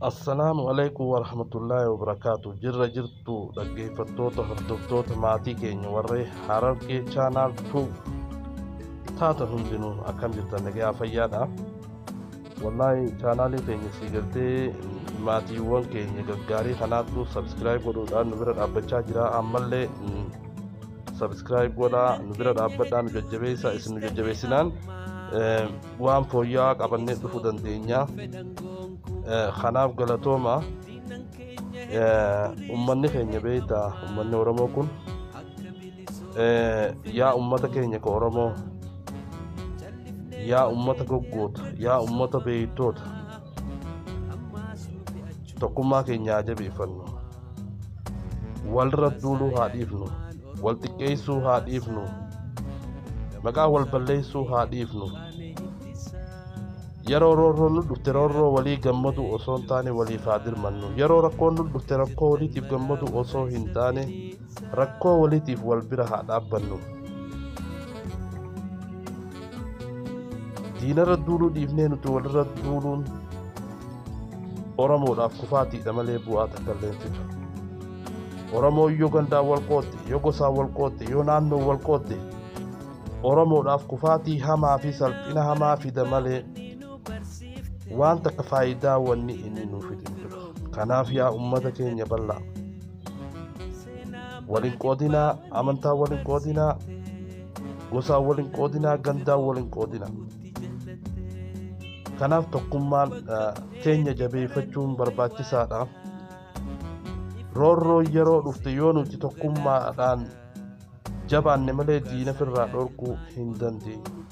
Assalaamu alaikum warahmatullaahi wabarakaatu. Jirra jirtu dhaggeeffattoota, hordoftoota, maatii keenya warri Harargee Channel 2 taatan hundinuu, akkam jirtan? Nagaa fayyaadha. Wallaahi chaanaalii keenya sii galtee maatiiwwan keenya gaggaarii kanaatu subscribe godhuudhaan nu bira dhaabbachaa jira. Ammallee subscribe godhaa, nu bira dhaabbadhaa, nu jajjabeessa. Isin nu jajjabeessinaan waan fooyya'aa qabannee dhufuu dandeenya. Kanaaf galatooma. Ummanni keenya beektaa, ummanni Oromoo kun, yaa ummata keenya ka Oromoo, yaa ummata goggoota, yaa ummata beektoota, tokkummaa keenya haa jabeeffannu. Walirra duuluu haa dhiifnu, wal xiqqeessuu haa dhiifnu, maqaa wal balleessuu haa dhiifnu. Yeroo roorroon nu dhufte roorroo walii gammadu osoo hin taane waliif haa dirmannu. Yeroo rakkoon nu dhufte rakkoo waliitiif gammadu osoo hin taane rakkoo waliitiif wal bira haa dhaabbannu. Diinarra duuluu dhiifnee nuti walirra duuluun Oromoodhaaf kufaatiidha malee bu'aa takka illee hin fidu. Oromoo yoo gandaan wal qoodde, yoo gosaan wal qoodde, yoo naannoo wal qoodde, Oromoodhaaf kufaatii hamaa fi salphina hamaa fida malee waan takka faayidaa wanni inni nuuf fidu hin jiru. Kanaaf yaa ummata keenya bal'aa, walin qoodinaa, amantaa walin qoodinaa, gosaan walin qoodinaa, gandaan walin qoodinaa. Kanaaf tokkummaan teenya jabeeffachuun barbaachisaadha. Roorroo yeroo dhufte yoo nuti tokkummaadhaan jabaanne malee diina firraa dhorkuu hin dandeenyu.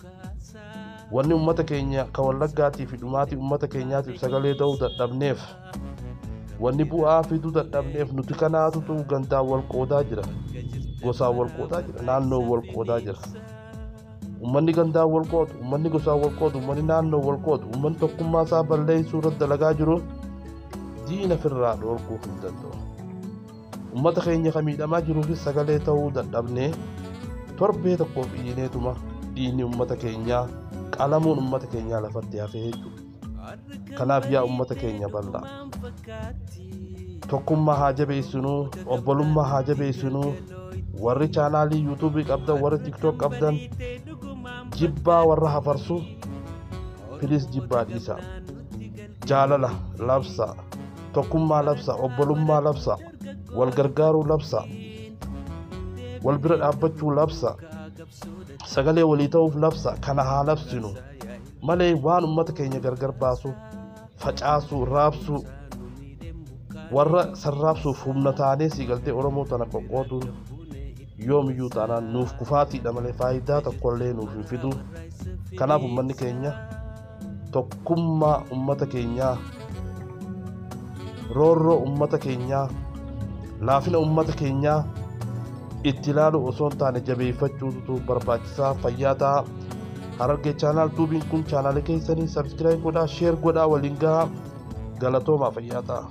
Wanni ummata keenya ka Wallaggaatii fi dhumaatii ummata keenyaatiif sagalee ta'uu dadhabneef, wanni bu'aa fiduu dadhabneef, nuti kanaatutu gandaan wal qoodaa jira, gosaan wal qoodaa jira, naannoo wal qoodaa jira. Ummanni gandaan wal qoodu, ummanni gosaan wal qoodu, ummanni naannoo wal qoodu, ummanni tokkummaa isaa balleessuu irratti dalagaa jiru diina firraa dhorkuu hin danda'u. Ummata keenya ka miidhamaa jiruufis sagalee ta'uu dadhabnee torbee tokkoof iyyineetuma dhiigni ummata keenyaa, qalamuun ummata keenyaa lafatti hafee jechuudha. Kanaaf yaa ummata keenya bal'aa, tokkummaa haa jabeessinuu, obbolummaa haa jabeessinuu. Warri chaanaalii yuutuubii qabdan, warri TikTok qabdan, jibbaa warra hafarsu please jibbaa dhiisaa. Jaalala labsa, tokkummaa labsa, obbolummaa labsa, wal gargaaruu labsa, wal bira dhaabbachuu labsa, sagalee walii ta'uuf labsa. Kana haa labsinu malee waan ummata keenya gargar baasu, facaasuu, raabsuu, warra sarraabsuuf humna taanee sii galtee Oromoo tana qoqqooduun yoomiyyuu taanaan nuuf kufaatiidha malee faayidaa tokkollee nuuf hin fidu. Kanaaf ummanni keenya tokkummaa ummata keenyaa, roorroo ummata keenyaa, laafina ummata keenyaa itti ilaalu osoo hin taane jabeeffachuutu barbaachisaa. Fayyaa ta'a. Harargee Channel Tubeiin kun chaanaalee keessanii subscribe godhaa, share godhaa, waliin gahaa. Galatoomaa, fayyaa ta'a.